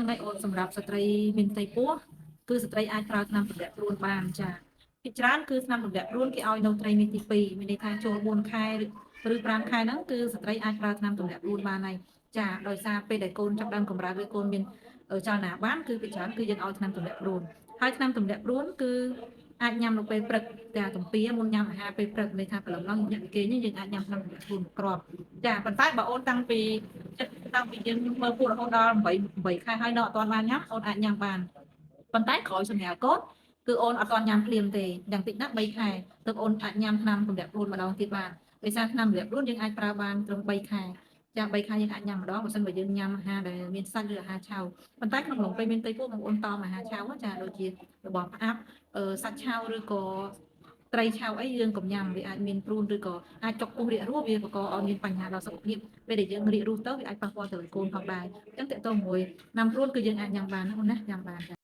ហ្នឹងហើយអូនសម្រាប់ស្ត្រីមានផ្ទៃពោះគឺស្ត្រីអាចប្រើថ្នាំទម្លាក់ព្រួនបានចាភាគច្រើនគឺថ្នាំទម្លាក់ព្រួនគេឲ្យនៅត្រីមាសទី2មានន័យថាចូល4ខែឬ5ខែហ្នឹងគឺស្ត្រីអាចប្រើថ្នាំទម្លាក់ព្រួនបានហើយចាដោយសារពេលដែលកូនចាប់ដើមកម្រើកឬកូនមានចលនាបានគឺភាគច្រើនគឺយើងឲ្យថ្នាំទម្លាក់ព្រួនហើយថ្នាំទម្លាក់ព្រួនគឺអាចញ៉ាំនៅពេលព្រឹកតែទំពាមុនញ៉ាំអាហារពេលព្រឹកន័យថាព្រលឹមឡើងញាក់គេនេះយើងអាចញ៉ាំថ្នាំទម្លាក់ព្រួនមួយគ្រាប់ចាប៉ុន្តែបើអូនតាំងពី ចិត្តតាំងពីយើងមើលពោះរហូតដល់8 8ខែហើយនៅអត់ទាន់បានញ៉ាំអូនអាចញ៉ាំបានប៉ុន្តែក្រោយសម្រាប់កូនគឺអូនអត់ទាន់ញ៉ាំភ្លាមទេយ៉ាងតិចណាស់3ខែទើបអូនអាចញ៉ាំថ្នាំទម្លាក់ព្រួនម្ដងទៀតបានដោយសារថ្នាំទម្លាក់ព្រួនយើងអាចប្រើបានត្រឹម3ខែចា3ខែយើងអាចញ៉ាំម្ដងបើមិនបើយើងញ៉ាំអាហារដែលមានសាច់ឬអាហារឆៅប៉ុន្តែក្នុងអំឡុងពេលមានផ្ទៃពោះបងប្អូនតមអាហារឆៅចាដូចជារបស់ផ្អាប់សាច់ឆៅឬក៏ត្រីឆៅអីយើងកុំញ៉ាំវាអាចមានព្រូនឬក៏អាចចុកពោះរាករូសវាបង្កឲ្យមានបញ្ហាដល់សុខភាព ពេលដែលយើងរាករូសទៅវាអាចប៉ះពាល់ទៅលើកូនផងដែរអញ្ចឹងតើតើមួយណាំព្រួនគឺយើងអាចញ៉ាំបានណាអូនណាញ៉ាំបានចា។